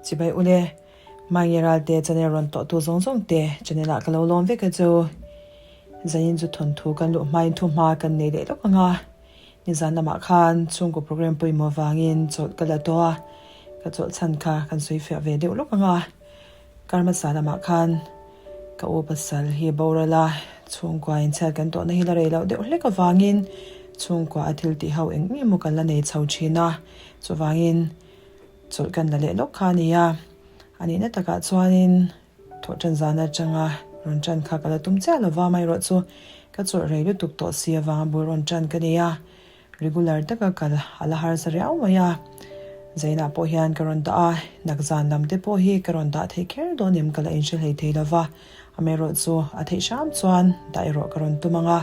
Chibai ule, Mange Ralte channel rawn tawhtu zawng zawng te channel ah ka lo lawm vek a chu. Zanin chu thawnthu kan luh hmain thu hma kan nei leh lawk ang a. Nizan lamah khan chhungkaw program pawimawh vangin chawlh ka la tawh a, ka chawlh chhan kha kan sawi fiah ve deuh lawk ang a. Kar hmasa lamah khan ka u pasal hi boral a, chhungkua inchhiat kan tawhna hi la rei loh deuh hlek avangin chhungkua a thil tih ho eng emaw kan la nei chho thin a, chuvangin chawlh kan la leh lawk kha a ni a. A nihna takah chuanin thawh tan zan atanga rawn tan kha ka la tum chiah lova, amaherawhchu ka chawlh rei lutuk tawh si avanga bul rawn tan ka nei a. Regular taka kal a la harsa riau mai a, Zainah pawh hian ka rawn dah a, nak zan lam te pawh hi ka rawn dah theih kher dawn em ka la inhre hlei thei lo va, amaherawh chu a theih hram chuan dah erawh ka rawn tum ang a,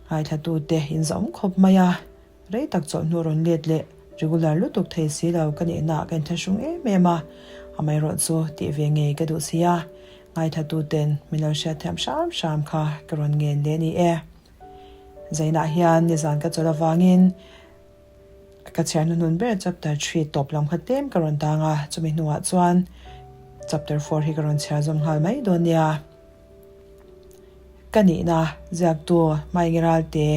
ngaithlatute in zahawm khawp mai a, rei tak chawlhnu rawn let leh regular lutuk thei si lo ka nihna ka inthlahrung em em a, amaherawh chu tih ve ngei ka duh si a, ngaithlatuten min lo hriatthiam hram hram kha ka rawn ngen leh a ni e. Zainah hian nizan ka chawlh avangin ka chhiar hnuhnun ber chapter 3 tawp lam kha tlem ka rawn tang a, chumi hnuah chuan chapter 4 hi ka rawn chhiar zawm nghal mai dawn nia. Ka nihna ziaktu Hmaingi Ralte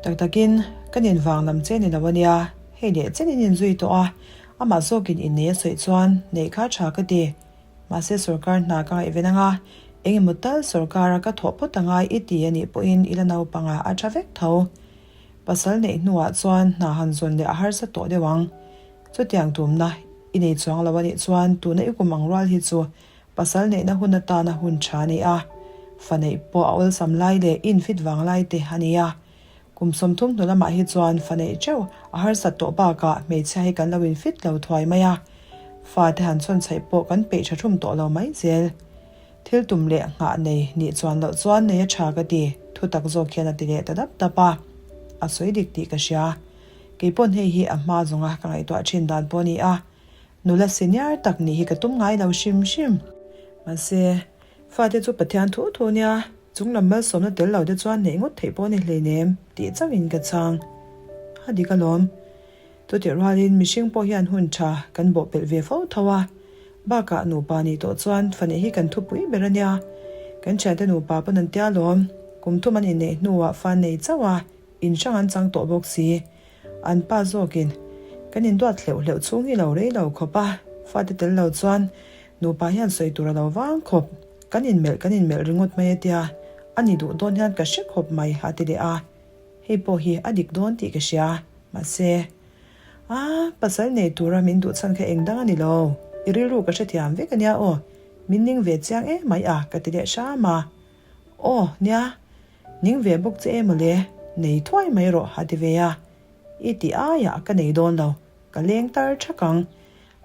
tak takin ka nin vang lam che ni lo a nia, hei leh chen in inzui tawh a, amah zawkin innei a sawi chuan neih kha tha ka ti. Mahse sorkar hna ka ngaihven anga, engemaw tal sorkara ka thawh phawt angai i ti anih pawhin i la naupang a, a tha vek tho. Pasal neih hnuah chuan hna han zawn leh a harsa tawh deuh ang. Chutiang tumna i nei chuang lo anih chuan tuna i kum ang rual hi chu pasal neihna hun atana hun tha a ni a, fa neih pawh a awlsam lai leh infit vang lai te a ni a. Kum 30 hnu lamah hi chuan fa neih teuh a harsat tawh bakah hmeichhia hi kan lo infit lo thuai mai a, fate han chhawn chhaih pawh kan peih tha thum tawh lo mai zel. Thil tum leh nghah nei nih chuan loh chuan nei a tha ka ti, thu tak zawk hian a ti leh ta dap dap a. A sawi dik tih ka hria. Kei pawn hei hi a hma zawnga ka ngaihtuah thin dan pawh a ni a, nula senior tak nih hi ka tum ngai lo hrim hrim. Mahse, fate chu Pathian thu thu nia. Chung lam malsawmna tel lo te chuan neih ngawt theih pawh a ni hleinem tih chauhin ka chhang. A dik alawm. Chutih rualin mihring pawh hian hun tha kan bawhpelh ve fo tho a. Bakah nupa nih tawh chuan fa neih hi kan thupui ber a nia. Kan thiante nupa pawn an tia alawm. Kum thum an inneih hnuah fa nei chauh a, in hrang an chang tawh bawk si. An pa zawkin kan induat hleuh hleuh chhung hi lo rei lo khawp a, fate tel lo chuan nupa hian sawi tur a lo vang khawp. Kan inmelh kan inmelh ringawt mai a tia, a ni duh dawn hian ka hre khawp mai a ti leh a. Hei pawh hi a dik dawn tih ka hria, mahse, A, pasal nei tura min duh chhan kha eng dang a ni lo, i rilru ka hrethiam vek a nia aw, min ning ve chiang em mai a ka ti leh hram a. Aw, nia, ning ve bawk che em awle, nei thuai mai rawh a ti ve a. I ti aiah ka nei dawn lo, ka leng tar thak ang.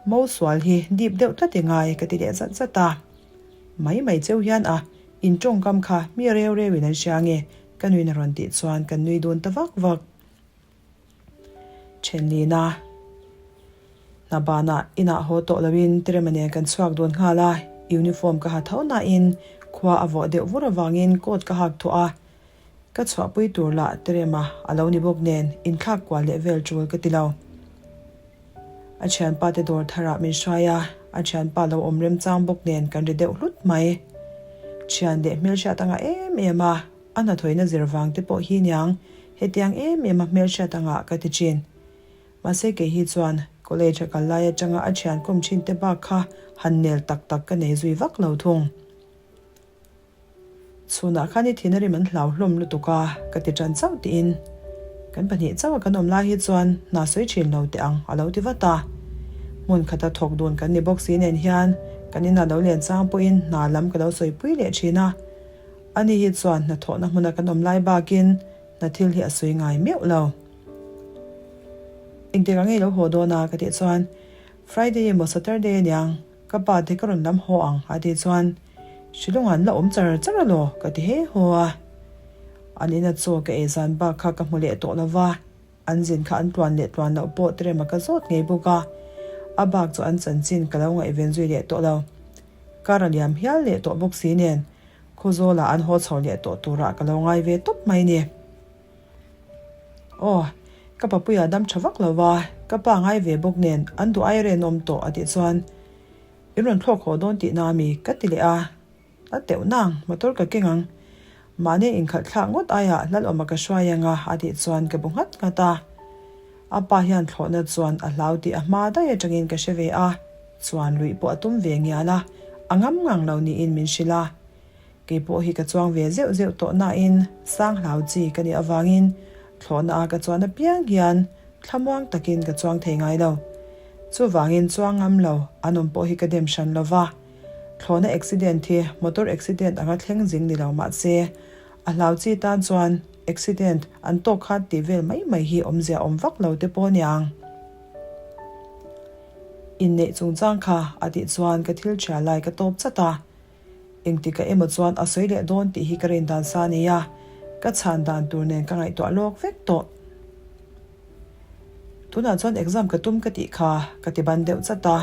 Mo sual hi dip deuh tlat i ngai ka ti leh zat zat a. Mai mai cheu hian a in tawngkam kha mi reu reu in an hria nge ka nuin a rawn tih chuan kan nui dun ta vak vak. Thenlina hna banah inah haw tawh loin Terema nen kan chhuak dun nghal a, uniform ka ha tho nain khua a vawh deuh vur avangin coat ka hak thuah a. Ka chhuahpui tur lah Terema a lo ni bawk nen inthlak kual leh vel tul ka ti lo. A thianpa te dawr tharah min hruai a, a thianpa lo awm remchang bawk nen kan ri deuh hlut mai. Thian leh hmelhriat anga em em a, a hnathawina zir vang te pawh hi niang hetiang em em a hmelhriat anga ka ti thin. Mahse kei hi chuan college a kal lai atanga a thian kawm thin te bak kha han nel tak tak ka nei zui vak lo thung. Chhunah khan i thin a rim an hlau hlawm lutuk a, ka ti tan chauh tiin kan pahnih chauha kan awm lai hi chuan hna sawi thin lo teh ang a lo ti vat a. Hmun khata thawk dun kan ni bawk si nen hian kan inah lo len chang pawhin hna lam ka lo sawipui leh thin a. Ani hi chuan hnathawhna hmuna kan awm lai bakin hna thil hi a sawi ngai meuh lo. Engtik ang nge i lo haw dawn a? ka tih chuan Friday emaw Saturday aniang. Ka pa te ka rawn lam haw ang a tih chuan Shillong an la awm char char alaw ka ti he haw a. An ina chaw ka ei zan bak kha ka hmu leh tawh lo va, an zin kha an tluan leh tluan loh pawh Terema ka zawt ngei bawk a, a bak chu an chanchin ka lo ngaihven zui leh tawh lo. Kar a liam hial leh tawh bawk si nen Khawzawlah an haw chho leh tawh turah ka lo ngai ve tawp mai ni. Aw. Ka papuia dam tha vak lo va, ka pa ngai ve bawk nen an duh ai renawm tawh a tih chuan in rawn thlawk haw dawn tihna a mi ka ti leh a. A teuh nang, motor ka keng ang. Mahni inkhalh thlak ngawt aiah Lalawma ka hruai ang a a tih chuan ka bu nghat nghat a. A pa hian thlawhna chuan a hlau tih a hma daih atangin ka hre ve a, chuan luih pawh a tum ve ngial a, a ngam ngang lo niin min hrilh a. Kei pawh hi ka chuang ve zeuh zeuh tawh nain sang hlau chi ka nih avangin thlawhna a ka chuan apiang hian thlamuang takin ka chuang thei ngai lo. Chuvangin chuang ngam lo an awm pawh hi ka dem hran lo va. Thlawhna accident hi motor accident anga thleng zing ni lo mah se a hlau chi tan chuan accident an tawk khan tih vel mai mai hi awmzia awm vak lo te pawh aniang. Inneih chungchang kha a tih chuan ka thil thial lai ka tawp chat a. Engtikah emaw chuan a sawi leh dawn tih hi ka rin dan sa a ni a, ka chhan dan tur nen ka ngaihtuah lawk vek tawh. Tunah chuan exam ka tum ka tih kha ka ti ban deuh chat a,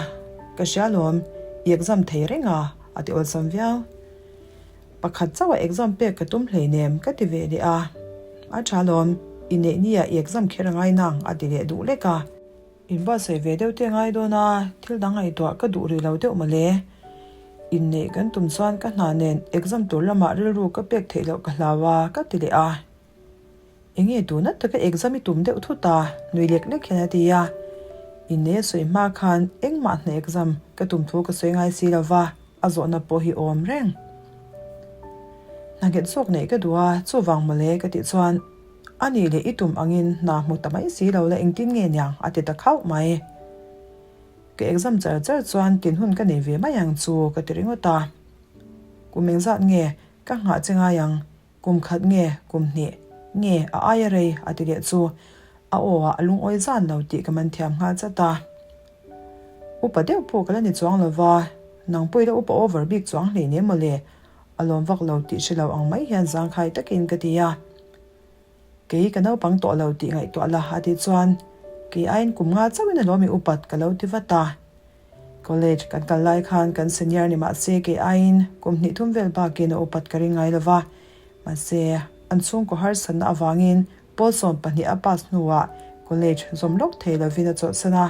ka hria lawm, i exam thei reng a, a ti awlsam viau. Pakhat chauh a exam pek ka tum hleinem ka ti ve leh a, a tha lawm, i neih nia i exam kher a ngai nang a ti leh duh lek a. Inbuatsaih ve deuh te ngai dawn a, thil dang ngaihtuah ka duh rih lo deuh mawle. Inneih kan tum chuan ka hna nen exam tur lamah rilru ka pek theih loh ka hlau a, ka ti leh a. Enge tuna taka exam i tum deuh thut a, nui lek lek hian a ti a. Inneih a sawi hma khan engmah hna exam ka tum thu ka sawi ngai si lo va, a zawhna pawh hi awm reng. Hna nghet zawk neih ka duh a, chuvang mawle ka tih chuan. A nih leh i tum angin hna hmu ta mai si lo la engtin nge niang a ti ta khauh mai. Ka exam char char chuan tin hun ka nei ve mai ang chu ka ti ringawt a. Kum engzat nge ka nghah che ngai ang, kum khat nge kum hnih nge a aia rei a ti leh chu a aw ah a lungawi zan lo tih ka man thiam nghal chat a. Upa deuh pawh ka la ni chuang lo va, nang pawh i la upa over bik chuang hlei nem mawle a lawm vak lo tih hre lo ang mai hian zangkhai takin ka ti a. Kei ka naupang tawh lo tih ngaihtuah la a tih chuan kei aiin kum nga chauhin a lawm i upat ka lo ti vat a. College kan kal lai khan kan senior ni mah se kei aiin kum hnih thum vel bakin a upat ka ring ngai lo va. Mahse, an chhungkaw harsatna avangin pawl 12 a pass hnuah college zawm lawk thei lovin a chawlhsan a.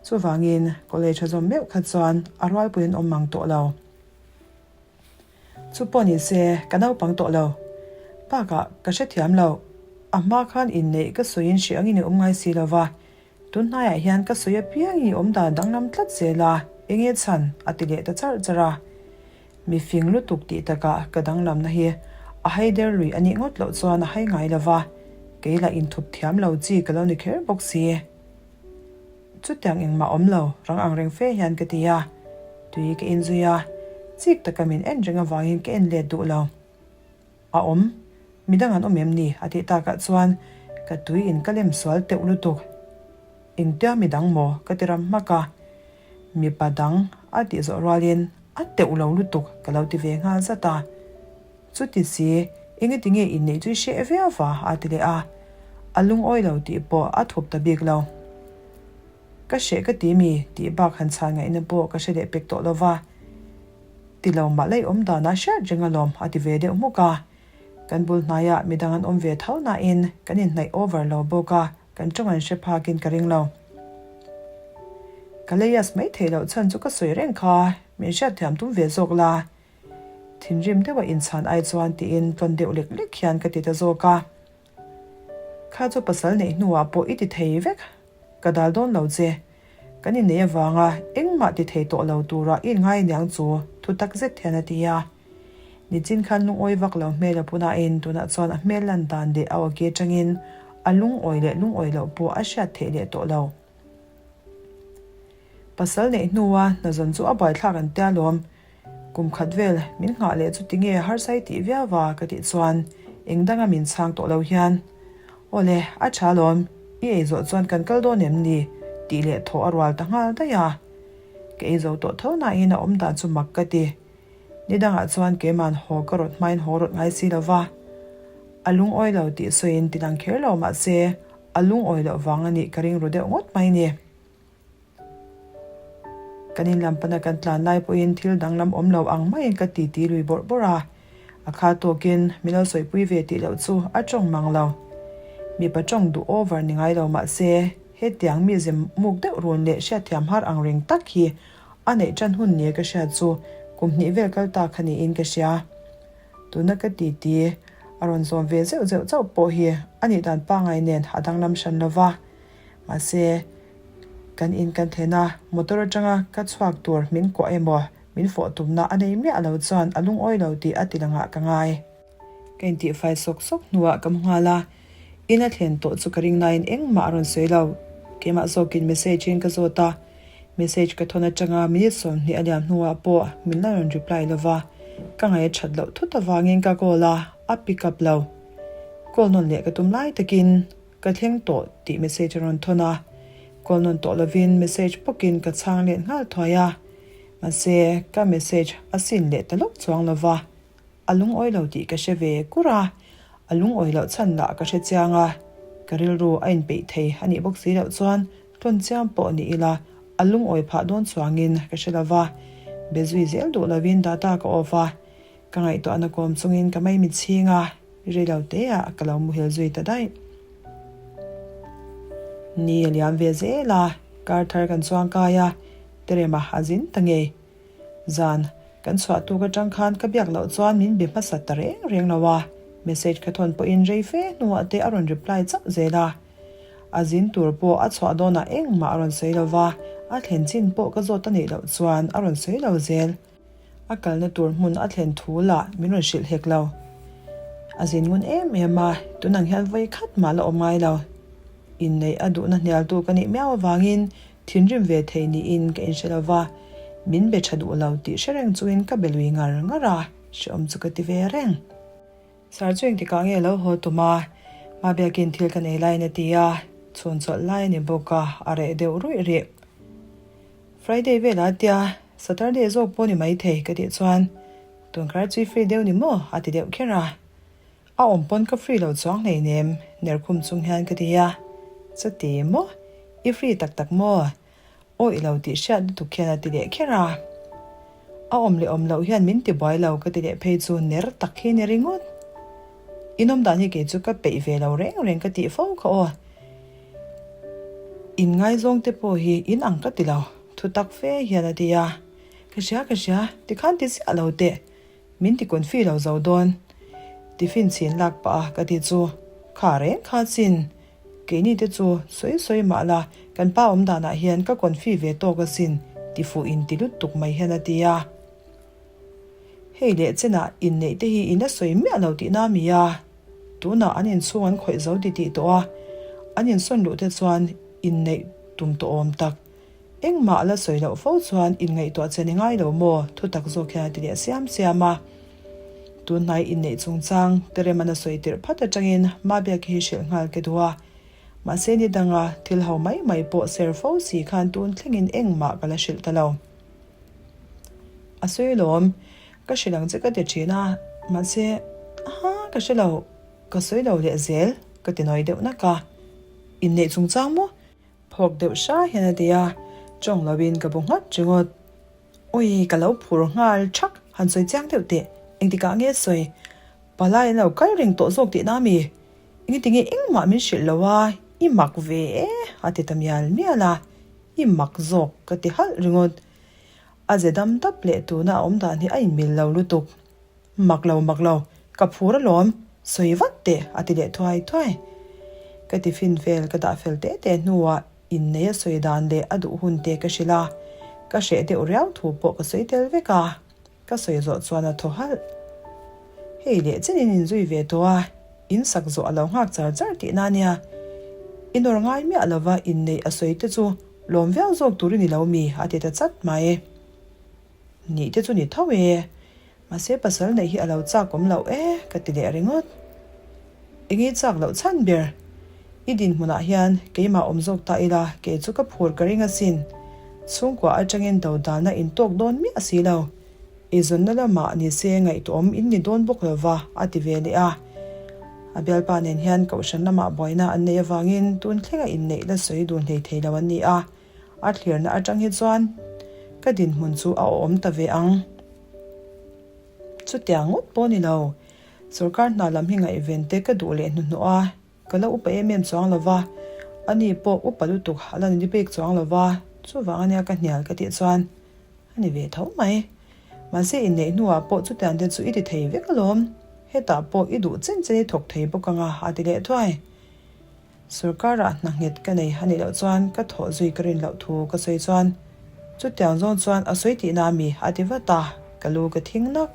Chuvangin college a zawm meuh kha chuan a rualpui an awm mang tawh lo. Chu pawh ni se, ka naupang tawh lo. Bakah, ka hrethiam lo. A hma khan inneih ka sawiin hrih angin i awm ngai si lo va. Tun hnaiah hian ka sawi apiangin i awm dan danglam tlat zel a, enge chhan? a ti leh ta charh charh a. Mi fing lutuk tih takah ka danglamna hi a hai der lui a nih ngawt loh chuan a hai ngai lo va, kei lah inthup thiam lo chi ka lo ni kher bawk si. Chutiang engmah awm lo, rang ang reng fe hian ka ti a. Tui ka inzui a, chik taka min en reng avangin ka en let duh lo. A awm, midang an awm em ni? a tih takah chuan ka tui in ka lem sual teuh lutuk. Engtia midang maw? ka ti ram hmak a. Mipa dang a tih zawh rualin a teuh lo lutuk ka lo ti ve nghal zat a. Chuti si, engati nge inneih chu i hreh viau va? a ti leh a. A lungawi lo tih pawh a thup ta bik lo. Ka hreh ka ti mi? tih bak han chhan ngaihna pawh ka hre leh pek tawh lo va. Ti lo mah laih awm danah hriat reng alawm a ti ve deuh hmuk a. Kan bul hnaiah midang an awm ve tho nain kan inhnaih over lo bawk a, kan tawng an hre phakin ka ring lo. Ka leias mai theih loh chhan chu ka sawi reng kha, min hriatthiam tum ve zawk la. Thinrim deuha inchhan ai chuan tiin tlawn deuh lek lek hian ka ti ta zawk a. Kha chu pasal neih hnuah pawh i ti thei vek, ka dal dawn lo che. Kan inneih avanga engmah ti thei tawh lo tura i inngai aniang chu thu tak zet hian a ti a. Nichin khan lungawi vak lo hmel a pu nain tunah chuan a hmel lan dan leh a awki atangin a lungawi leh lungawi loh pawh a hriat theih leh tawh lo. Pasal neih hnua hna zawn chu a buaithlak an tia lawm. Kum khat vel min nghah leh chu tinge harsa i tih viau va ka tih chuan eng danga min chhang tawh lo hian Awle, a tha lawm, i ei zawh chuan kan kal dawn em ni? tih leh thaw a rual ta nghal daih a. Ka ei zo tawh tho nain a awm dan chu mak ka ti. Ni dangah chuan keima'n haw ka rawt hmain haw rawt ngai si lo va. A lungawi lo tih sawiin ti lang kher lo mahse a lungawi loh vang a nih ka ring ru deuh ngawt mai ni. Kan in lam pana kan tlan lai pawhin thil danglam awm lo ang maiin ka titi lui bawrh bawrh a, a kha tawkin min lo sawipui ve tih loh chu a tawng mang lo. Mipa tawng duh over ni ngai lo mah se, hetiang mize muk deuh run leh hriatthiam har ang reng tak hi a neih tan hun nia ka hriat chu kum hnih vel kal ta kha niin ka hria. Tuna ka titi a rawn zawm ve zeuh zeuh chauh pawh hi a nih dan pangngai nen a danglam hran lo va. Mahse, kan in kan thlen a, motor atanga ka chhuak tur min kuah emaw min fawh tumna a nei miah lo chuan a lungawi lo tih a ti langah ka ngai. Ka intihfai sawk sawk hnuah ka mu nghal a, in a thlen tawh chu ka ring nain engmah a rawn sawi lo. Keimah zawkin message in ka zawt a, message ka thawn atanga minute 20 a liam hnuah pawh min la rawn reply lo va, ka ngaih a that loh thut avangin ka call a, a pick up lo. Call nawn leh ka tum lai takin ka thleng tawh tih message a rawn thawn a, call nawn tawh lovin message bawkin ka chhang let nghal thuai a, mahse ka message a sin leh ta lawk chuang lo va. A lungawi lo tih ka hre ve kur a, a lungawi loh chhan lah ka hre chiang a, ka rilru a inpeih thei a nih bawk si loh chuan tlawn chiang pawh ni ila a lungawi phah dawn chuangin ka hre lo va, be zui zel duh lovin data ka off a, ka ngaihtuahna kawm chungin ka mai mitchhing a, rei lo teah ka lo muhil zui ta daih. Ni a liam ve zel a, kar thar kan chuang kai a, Terema a zin ta ngei. Zan, kan chhuah tuk atang khan ka biak loh chuan min be hmasa ta reng reng lo a, message ka thawn pawhin rei fe hnuah te a rawn reply chauh zel a. A zin tur pawh a chhuah dawnah engmah a rawn sawi lo va, a thlen chin pawh ka zawt a neih loh chuan a rawn sawi lo zel. A kalna tur hmun a thlen thu lah min rawn hrilh hek lo. A zin ngun em em a, tunang hian vawi khat mah la awm ngai lo. Inneih a duhna hnialtu ka nih miau avangin Thinrim ve thei niin ka inhre lo va, min be tha duh lo tih hre reng chungin ka be lui ngar ngar a, hrehawm chu ka ti ve reng. Sir chu engtikah nge lo haw tum a? Mabiakin thil ka nei laiin a ti a, chhun chawlh lai a ni bawk a, a reh deuh ruih rih. Friday velah a tia, Saturday zawk pawh ni maithei ka tih chuan, Tunkar chu i free deuh ni maw? a ti deuh kher a. A awm pawn ka free lo chuang hleinem, ner khum chung hian ka ti a. Chuti maw? I free tak tak maw? Aw i lo tih hriat lutuk hian a ti leh kher a. A awm leh awm loh hian min ti buai lo ka ti leh phei chu ner tak hi ni ringawt. In awm dan hi kei chu ka peih ve lo reng reng ka tih fo kha aw. In ngaizawng te pawh hi in ang ka ti lo, thu tak fe hian a ti a. Ka hria ka hria, tikhan ti ziah lo teh. Min ti confi lo zo dawn. Tiffin chhin lak pah a ka ti chu, Kha reng kha chin. Keini te chu sawi sawi mah la, kan pa awm danah hian ka confi ve tawk asin, ti fuh in ti lutuk mai hian a ti a. Hei leh chenah inneih te hi in la sawi miah lo tihna a mi a. Tunah an inchhung an khawih zo titih tawh a, an insawn luh te chuan inneih tum tawh awm tak. Engmah la sawi loh fo chuan inngaihtuah che ni ngai lo maw? Thu tak zawk hian a ti leh siam siam a. Tunhnai inneih chungchang Tereman a sawi tirh phat atangin Mabiaki hi hrilh nghal ke duh a. Mahse ni danga thil ho mai mai pawh ser fo si khan tun thlengin engmah ka la hrilh ta lo. A sawi lawm, ka hrilh ang che ka ti thin a, mahse aha ka hre lo, ka sawi lo leh zel ka ti nawi deuh nak a. Inneih chungchang maw? Phawk deuh hra hian a ti a, tawng loin ka bu nghat ringawt. Ui, ka lo phur nghal thak, han sawi chiang deuh teh, engtikah nge sawi? Palai an lo kal reng tawh zawk tihna a mi? Engti nge engmah min hrilh lo a, i mak ve e, a ti ta mial mial a, i mak zawk ka ti halh ringawt. A ze dam dap leh tuna a awm dan hi a inmil lo lutuk. Mak lo, mak lo, ka phur alawm, sawi vat teh, a ti leh thuai thuai. Ka tiffin vel ka dah fel teh teh hnuah innei a sawi dan leh a duh hun te ka hrilh a, ka hreh deuh riau thu pawh ka sawi tel vek a, ka sawi zawh chuan a thaw halh. Hei leh chenin inzui ve tawh a, in sak zawh a lo nghak char char tihna a nia. I nawr ngai miah lova inneih a sawi te chu lawm viau zawk tur i ni lo mi, a ti ta chat mai. Nih te chu ni tho e. Mahse pasal neih hi a lo chak awm loh e ka ti leh ringawt. Enge chak loh chhan ber? I dinhmunah hian keimah awm zawk ta ila kei chu ka phur ka ring asin. Chhungkua atangin do dalna in tawk dawn miah si lo. I zawnna lamah ni se ngaihtuahawm in ni dawn bawk lova a ti ve leh a. A bialpa nen hian kohhran lamah buaina an neih avangin tun thlenga inneih la sawi dun hlei thei lo an ni a. A thlirna atang hi chuan ka dinhmun chu a awm ta ve ang. Chutiang ngawt pawh ni lo, sorkar hna lam hi ngaihven te ka duh leh hnuhnawh a. Ka la upa em em chuang lo va, ani pawh upa lutuk a la ni bik chuang lo va, chuvang ania ka hnial ka tih chuan a ni ve tho mai. Mahse inneih hnuah pawh chutiang te chu i ti thei vek alawm, hetah pawh i duh chen chen i thawk thei bawk anga a ti leh thuai. Sorkarah hna nghet ka nei a nih loh chuan ka thawh zui ka rin loh thu ka sawi chuan chutiang zawng chuan a sawi tihna ami a ti vat a, ka lu ka thing nak.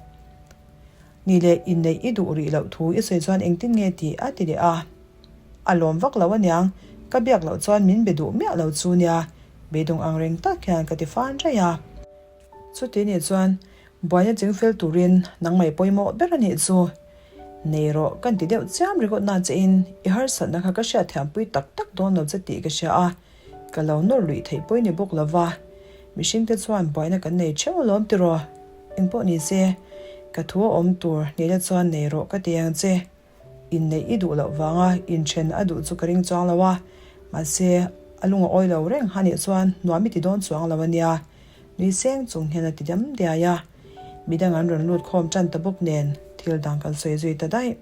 Ni leh inneih i duh rih loh thu i sawi chuan engtin nge tih a ti leh a. A lawm vak lo aniang, ka biak loh chuan min be duh miah lo chu nia, beidawng ang reng tak hian ka ti fan raih a. Chuti nih chuan buaina chingfel turin nangmah i pawimawh ber a nih chu. Nei rawh kan ti deuh chiam ringawt na che in i harsatna kha ka hriatthiampui tak tak dawn lo che tih ka hria a, ka lo nawr luih theih pawh i ni bawk lo va. Mihringte chuan buaina kan nei theuh alawm tiraw? Engpawh ni se, ka thu a awm tur nihna chuan nei rawh ka ti ang che. Inneih i duh loh vanga inthen a duh chu ka ring chuang lo a, mahse a lung a awi lo reng a nih chuan nuam i ti dawn chuang lo a nia. Nui seng chung hian a ti dam diai a, midang an rawn lut khawm tan ta bawk nen thil dang kan sawi zui ta daih.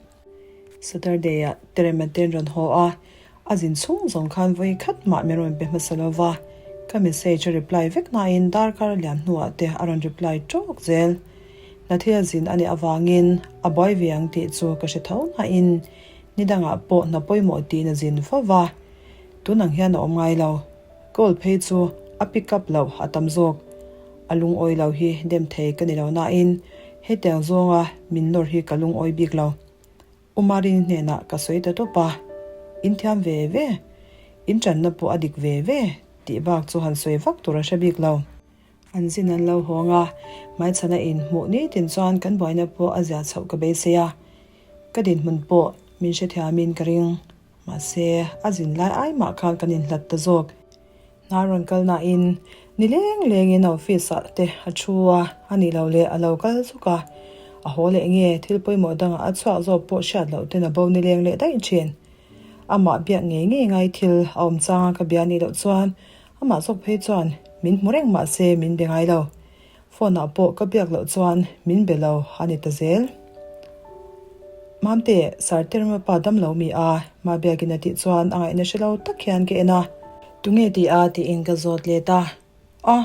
Saturday ah Terema te an rawn haw a, a zin chhung zawng khan vawi khat mah min rawn pe hmasa lo va, ka message a reply vek nain darkar a liam hnuah te a rawn reply tawk zel. Hna thil zin a nih avangin a buai ve ang tih chu ka hre tho nain ni dangah pawh hna pawimawh tiin a zin fo va, tun ang hian a awm ngai lo. Call phei chu a pick up loh a tam zawk. A lungawi lo hi dem thei ka ni lo nain hetiang zawnga min nawr hi ka lungawi bik lo. Umarin hnenah ka sawi ta tawp a, In thiam ve ve, in tanna pawh a dik ve ve tih bak chu han sawi vak tur a hre bik lo. An zin an lo hawng a, hmaichhana inhmuh nitin chuan kan buaina pawh a zia chhoh ka beisei a, ka dinhmun pawh min hrethiamin ka ring. Mahse, a zin lai ai mah khan kan inhlat ta zawk. Hna rawn kal nain ni leng lengin a office ah te a thu a, a nih loh leh a lo kal zuk a. A haw leh nge thil pawimawh dangah a chhuak zawk pawh hriat loh ten a bo ni leng leh daih thin. Amah biak ngei ngei ngai thil a awm changa ka bia nih loh chuan amah zawk phei chuan min hmu reng mah se min be ngai lo. Phone ah pawh ka biak loh chuan min be lo a ni ta zel. Mamte, Sir Terma pa dam lo mi a, ma biakin a tih chuan a ngaihna hre lo tak hian ka en a. Tunge ti a tiin ka zawt let a. A,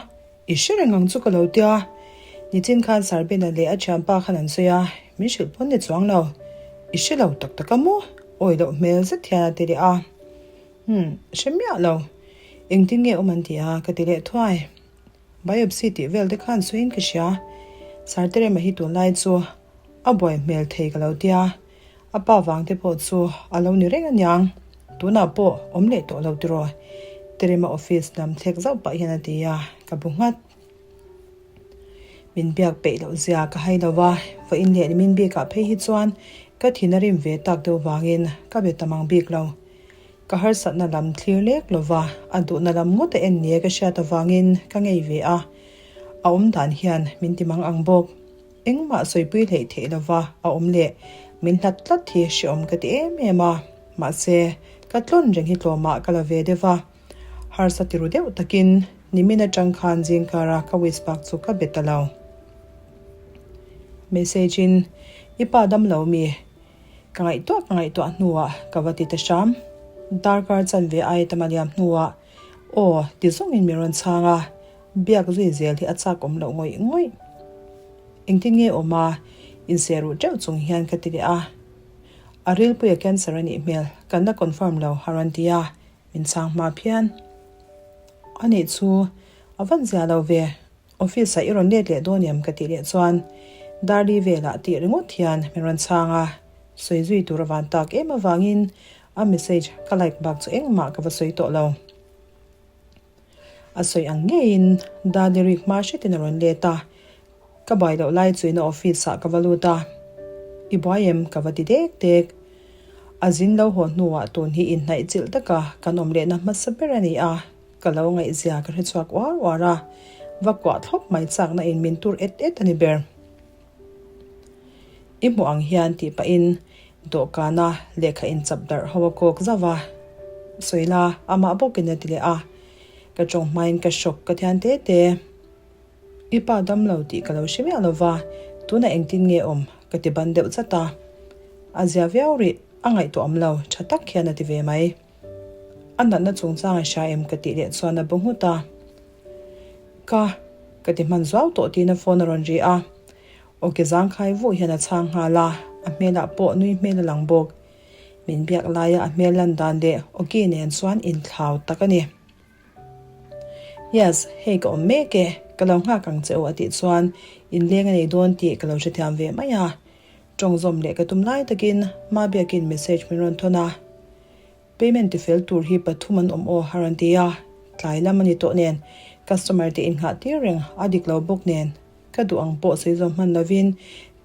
i hre reng ang chu ka lo tia. Nichin khan Sir Bena leh a thianpa khan an sawi a, min hrilh pawn ni chuang lo. I hre lo tak tak a maw? Awi loh hmel zet hian a ti leh a. Umm, hre miah lo. Engtin nge awm an ti a ka ti leh thuai. Biopsy tih vel te khan sawiin ka hria. Sir Terema hi tunlai chu a buai hmel thei ka lo tia, a pa vang te pawh chu a lo ni reng aniang. Tunah pawh awm leh tawh lo tiraw? Terema office lam thlek zauh pah hian a ti a, ka bu nghat. Min biak peih loh zia ka hai lo va, vawiin leh nimin bikah phei hi chuan ka thin a rim ve tak deuh vangin ka be ta mang bik lo. Ka harsatna lam thlir lek lova a duhna lam ngawt a en nia ka hriat avangin ka ngei ve a, a awm dan hian min ti mang ang bawk. Engmah sawipui hleih theih lova a awm leh min hlat tlat hi hreawm ka ti em em a, mahse ka tlawn reng hi tlawmah ka la ve deuh va. Harsa tiru deuh takin nimin atang khan zingkara ka wish bak chu ka be ta lo. Message in, I pa dam lo mi? Ka ngaihtuah ka ngaihtuah hnuah ka va ti ta hram. Darkar chanve ai tam a liam hnuah aw ti zawngin min rawn chhang a, biak zui zel hi a chak awm loh ngawih ngawih. Engtin nge awm a, inseh ruh teuh chung hian ka ti leh a. A rilpuia cancer a nih hmel, kan la confirm lo a rawn ti a, min chhang hma phian. Anih chu a van zia lo ve. Office ah i rawn let leh dawn em ka tih leh chuan Darli velah tih ringawt hian min rawn chhang a, sawi zui tur a van tak em avangin a message ka like bak chu engmah ka va sawi tawh lo. A sawi ang ngeiin Darli rik hma hretin a rawn let a, ka buai loh lai chuin a office ah ka va lut a, I buai em ka va ti dek dek. A zin lo haw hnuah tun hi inhnaih chilh taka kan awm lehna hmasa ber a ni a. Ka lo ngaihzia ka hre chhuak uar uar a, va kuah thlawp mai chakna in min tur et et a ni ber. I hmuh ang hian tih pahin dawhkana lehkha inchap darh ho a kawk zauh a, sawi la amah bawkin a ti leh a, ka tawng hmain ka hrawk ka thian te te. I pa dam lo tih ka lo hre miah lo va, tunah engtin nge awm ka ti ban deuh chat a, a zia viau rih. A ngaihtuah awm lo, tha tak hian a ti ve mai. A natna chungchang a hria em ka tih leh chuan a bu nghut a. Ka, ka ti hman zuau tawh tiin a phone a rawn ri a. Aw ke zangkhai vuh hian a chhang nghal a, a hmelah pawh nui hmel a lang bawk. Min biak laia a hmel lan dan leh awki nen chuan inthlau tak a ni. Yes, hei ka awm mek e, ka lo nghak ang che u a tih chuan inleng a nei dawn tih ka lo hrethiam ve mai a. Tawng zawm leh ka tum lai takin Mabiakin message min rawn thawn a, Payment tifel tur hi pathum an awm aw a rawn ti a, tlai lam a ni tawh nen customer te innghah tir reng a dik lo bawk nen ka duh ang pawh sawi zawm hman lovin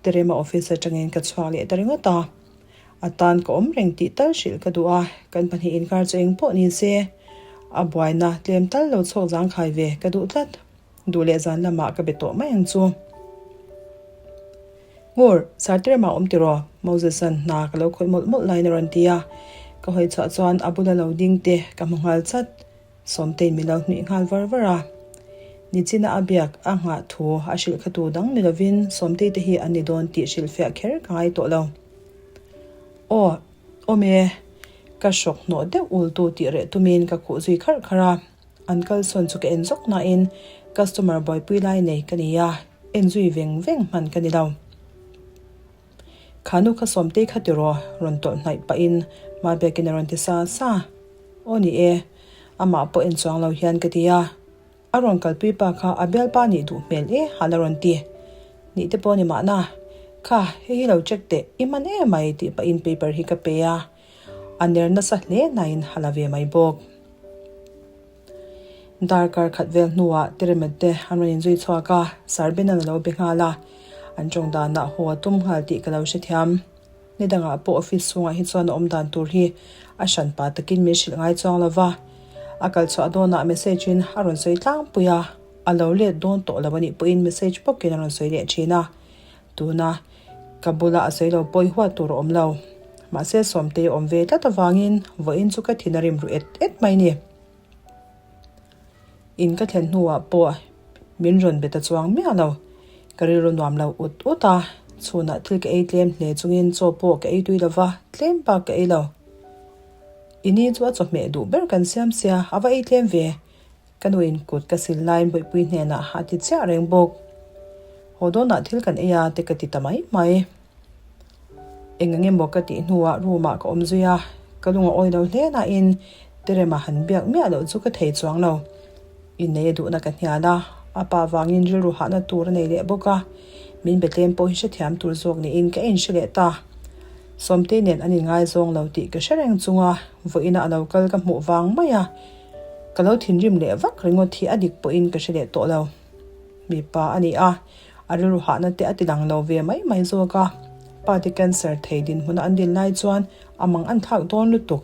Terema office atangin ka chhuak leh ta ringawt a. A tan ka awm reng tih tal hrilh ka duh a, kan pahnih inkar chu eng pawh ni se a buaina tlem tal lo chhuak zangkhai ve ka duh tlat. Duh leh zan lamah ka be tawh mai ang chu. Ngur, Sartirama awm tiraw? Moses-a'n hna ka lo khawih mawlh mawlh laiin a rawn ti a. Ka hawi chhuah chuan a bula lo ding te ka hmu nghal chat. Sawmtein min lo hnuih nghal var var a. Nichina a biak a nghah thu a hrilh kha tu dang ni lovin Sawmtei te hi an ni dawn tih hrilhfiah kher ka ngai tawh lo. Aw, awm e, ka hrawk hnawh deuh ul tu tih reh tumin ka khuh zui kharh kharh a. An kalsawn chu ka en zawk nain customer buaipui lai nei ka ni a, en zui veng veng hman ka ni lo. Kha nu kha Sawmtei kha tiraw rawn tawlh hnaih pahin Mabiakin a rawn ti sa sa. Aw ni e, amah pawh en chuang lo hian ka ti a. A rawn kalpui pa kha a bialpa nih duh hmel e a la rawn ti. Nih te pawh ni mahna. Kha, hei hi lo check teh, i hman emai tih pahin paper hi ka pe a. A ner nasa hle nain a la ve mai bawk. Darkar khat vel hnuah Teremate te an rawn inzui chhuak a, Sarbina'n a lo be nghal a. An tawng danah haw a tum nghal tih ka lo hrethiam. Ni dangah pawh office chhungah hi chuan a awm dan tur hi a hranpa takin min hrilh ngai chuang lo va. A kal chhuah dawnah message in a rawn sawi tlangpui a, a lo let dawn tawh lo a nih pawhin message bawkin a rawn sawi leh thin a. Tuna ka bula a sawi lo pawi huat tur a awm lo. Mahse Sawmtei a awm ve tlat avangin vawiin chu ka thin a rim ru et et mai ni. In ka thlen hnuah pawh min rawn be ta chuang miah lo. Ka rilru nuam lo ut ut a, chhunah thil ka ei tlem hle chungin chaw pawh ka ei tui lo va, tlem bak ka ei lo. I ni chu a chawhmeh duh ber kan siam sia, a va ei tlem ve. Ka nuin kut ka sil laiin Bawihpui hnenah a ti chiah reng bawk. Haw dawnah thil kan ei a te ka ti ta mai mai. Eng eng emaw ka tih hnuah room ah ka awm zui a, ka lung a awi lo hle nain Terema han biak miah loh chu ka thei chuang lo. Innei a duhna ka hnial a, a pa vangin rilru hahna tur a nei leh bawk a, min be tlem pawh hi hrethiam tur zawk niin ka inhre leh ta. Sawmtei nen an inngaizawng lo tih ka hre reng chunga vawiina a lo kal ka hmuh vang mai a, ka lo thinrim leh vak ringawt hi a dik pawhin ka hre leh tawh lo. Mipa a ni a, a rilru hahna te a ti lang lo ve mai mai zawk a, pa te cancer thei dinhmuna an din lai chuan a mang an thlak dawn lutuk.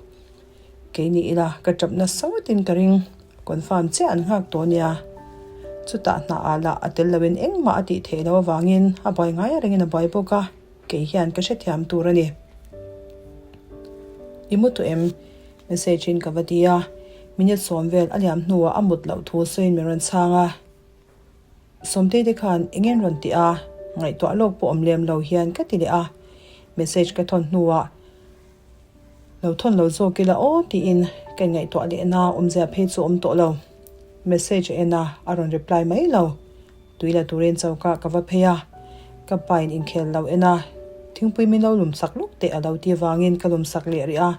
Kei ni ila ka tap nasa ngawtin ka ring, confirm chiah an nghak tawh nia. Chutah hna ah lah a tel loin engmah a tih theih loh avangin a buai ngai rengin a buai bawk a, kei hian ka hrethiam tur a ni. I mu tawh em? Message in ka va ti a, minute sawm vel a liam hnuah a mut loh thu sawiin min rawn chhang a. Sawmtei te khan eng en rawn ti a, ngaihtuah lawk pawh awm lem lo hian ka ti leh a, message ka thawn hnuah lo thawn lo zawk ila aw tiin ka inngaihtuah leh na awmzia phei chu awm tawh lo. Message a en a, a rawn reply mai lo. Tui la turin choka ka va phei a, ka pa in inkhel lo en a, thingpui min lo lum sak lawk teh a lo ti vangin ka lum sak leh rih a.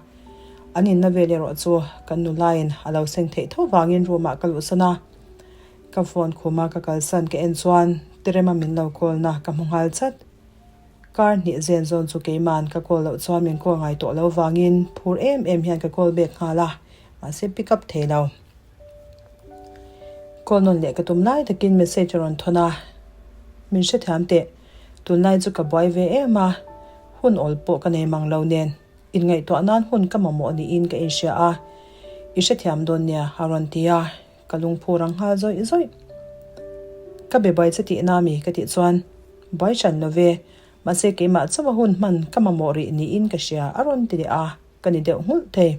An inna vel erawh chu kan nulain a lo seng theih tho vangin room ah ka luhsan a. Ka phone khuma ka kalsan ka en chuan Terema min lo call na ka hmu nghal chat. Kar hnih zen zawn chu keiman ka call loh chuan min call ngai tawh lo vangin phur em em hian ka call back nghal a, mahse pick up thei lo. Call nawn leh ka tum lai takin message a rawn thawn a, Min hrethiam teh, tunlai chu ka buai ve em a, hun awl pawh ka nei mang lo nen inngaihtuah nan hun ka mamawh niin ka inhria a, i hrethiam dawn nia a rawn ti a. Ka lungphur ang nghal zawih zawih. Ka be buai che tihna mi ka tih chuan, Buai hran lo ve, mahse keimah chauha hun hman ka mamawh rih niin ka hria a rawn ti leh a, ka ni deuh nghulh thei.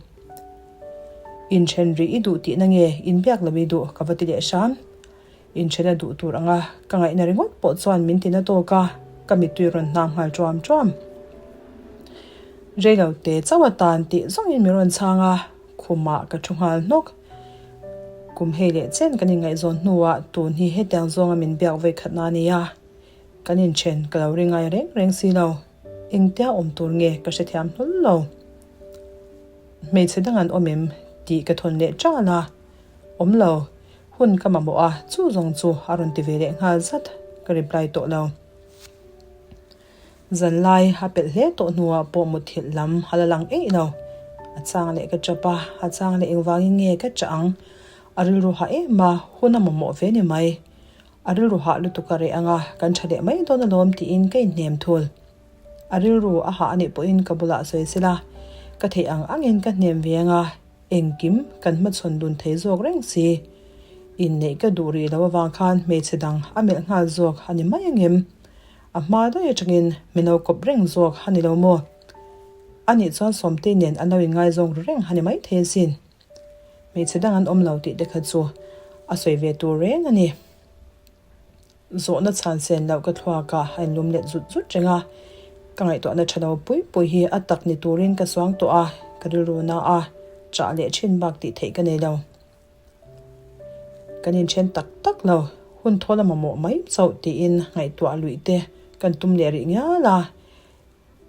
Inthen rih i duh tihna nge inbiak lo i duh ka va ti leh hram. Inthen a duh tur anga ka ngaihna ringawt pawh chuan min ti na tawk a, ka mittui rawn hnang nghal ṭuam ṭuam. Reilo te chauh atan tih zawngin min rawn chhang a, khumah ka thu nghal hnawk. Kum hei leh chen kan inngaihzawn hnuah tun hi hetiang zawnga min biak vawi khatna a ni a, kan inthen ka lo ring ngai reng reng si lo. Engtia awm tur nge ka hrethiam hlawl lo. Hmeichhe dang an awm em tih ka thawn leh ṭal a, awm lo. Hun ka mamawh a, chu zawng chu a rawn ti ve leh nghal zat, ka reply tawh lo. Zanlai a pelh hle tawh hnuah pawh mutthilh lam a la lang eih lo. A chang leh ka ṭap a, a chang leh engvangin nge ka ṭah ang? A rilru hah em a, hun a mamawh ve ni mai. A rilru hah lutuk a reh ang a, kan ṭha leh mai dawn alawm tiin ka inhnem thul. A rilru a hah anih pawhin ka bulah sawi sela, ka theih ang angin ka hnem ve ang a, Engkim kan hmachhawn dun thei zawk reng si. Inneih ka duh rih lo avang khan hmeichhe dang a melh nghal zawk a ni mai angem? A hma daih atangin min lo kawp reng zawk a ni lo maw? Anih chuan Sawmtei nen an lo inngaizawng ru reng a ni maithei asin. Hmeichhe dang an awm lo tih te kha chu a sawi ve tur reng a ni. Zawhna chhan sen loh ka thluak a, a inlum let zut zut reng a. Ka ngaihtuahna tha lo pui pui hi a tak ni turin ka suang tawh a, ka rilru na a, chah leh thin bak tih theih ka nei lo. Kan inthen tak tak lo, hun thawl a mamawh mai chauh tiin ngaihtuah luih te kan tum leh rih ngial a.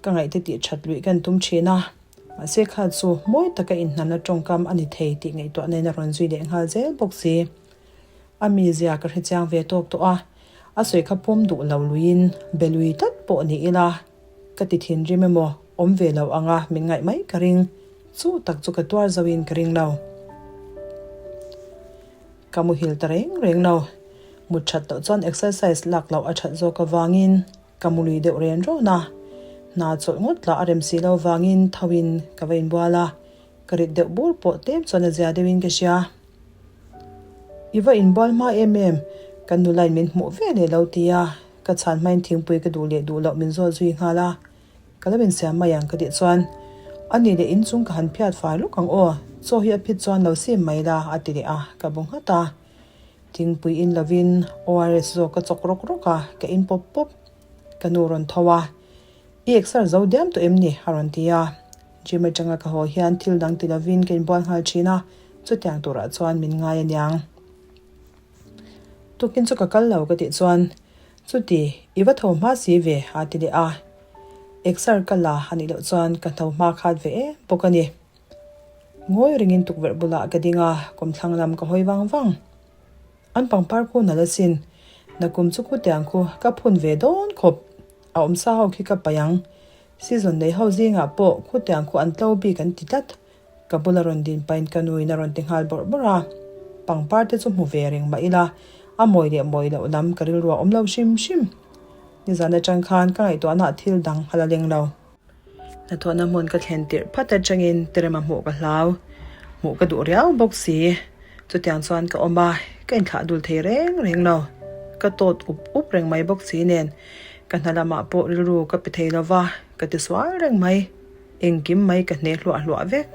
Ka ngaihte tih that luih kan tum thin a, mahse kha chu mawi taka inhnamna tawngkam a ni thei tih ngaihtuahna in a rawn zui leh nghal zel bawk si. A mizia ka hrechiang ve tawk tawh a, a sawi kha pawm duh lo luiin be lui tlat pawh ni ila ka ti thinrim emaw awm ve lo anga min ngaih mai ka ring, chu tak chu ka tuar zo in ka ring lo. Ka muhil ta reng reng lo, mut that loh chuan exercise lak loh a that zawk avangin Ka mu lui deuh ren rawn a, hna chawlh ngawt lah a rem si lo vangin tho in ka va inbual a, ka rit deuh bur pawh tlem chuan a zia deuh in ka hria. I va inbual hma em em, kan nula in min hmuh ve leh lo ti a, ka chhan hmain thingpui ka duh leh duh loh min zawt zui nghal a, ka lo insiam mai ang ka tih chuan, A nih leh inchung ka han phiat fai lawk ang aw, chaw hi a phit chuan lo sim mai la a ti leh a, ka bu nghat a. Thingpui in lovin ORS zawk ka chawk rawk rawk a, ka in pawp pawp. Ka nu rawn tho a, I exer zo diam tawh em ni? a rawn ti a. Gym atanga ka haw hian thil dang ti lovin ka inbual nghal thin a, chutiang turah chuan min ngai aniang. Tukin chu ka kal lo ka tih chuan, Chuti, i va tho hma si ve a ti leh a. Exer ka la a nih loh chuan ka tho hma khat ve em bawk a ni. Ngawi ringin tukverh bulah ka ding a, kawmthlang lam ka hawi vang vang. An pangpar khu nalh asin, nakum chu khutiang khu ka phun ve dawn khawp. A awmsa ho khi ka paih ang. Season nei ho zingah pawh khutiang khu an tlo bik an ti tlat. Ka bula rawn din pahin ka nuin a rawn ti nghal bawrh bawrh a. Pangpar te chu hmu ve reng mah ila, a mawi leh mawi loh lam ka rilru a awm lo hrim hrim. Nizan atang khan ka ngaihtuahnaah thil dang a la leng lo. Hnathawhna hmun ka thlen tirh phat atangin Terema hmuh ka hlau. Hmuh ka duh riau bawk si. Chutiang chuan ka awm a, ka inthlah dul thei reng reng lo. Ka tawt up up reng mai bawk si nen ka hna lamah pawh rilru ka pe thei lo va, ka ti sual reng mai. Engkim mai ka hne hluah hluah vek.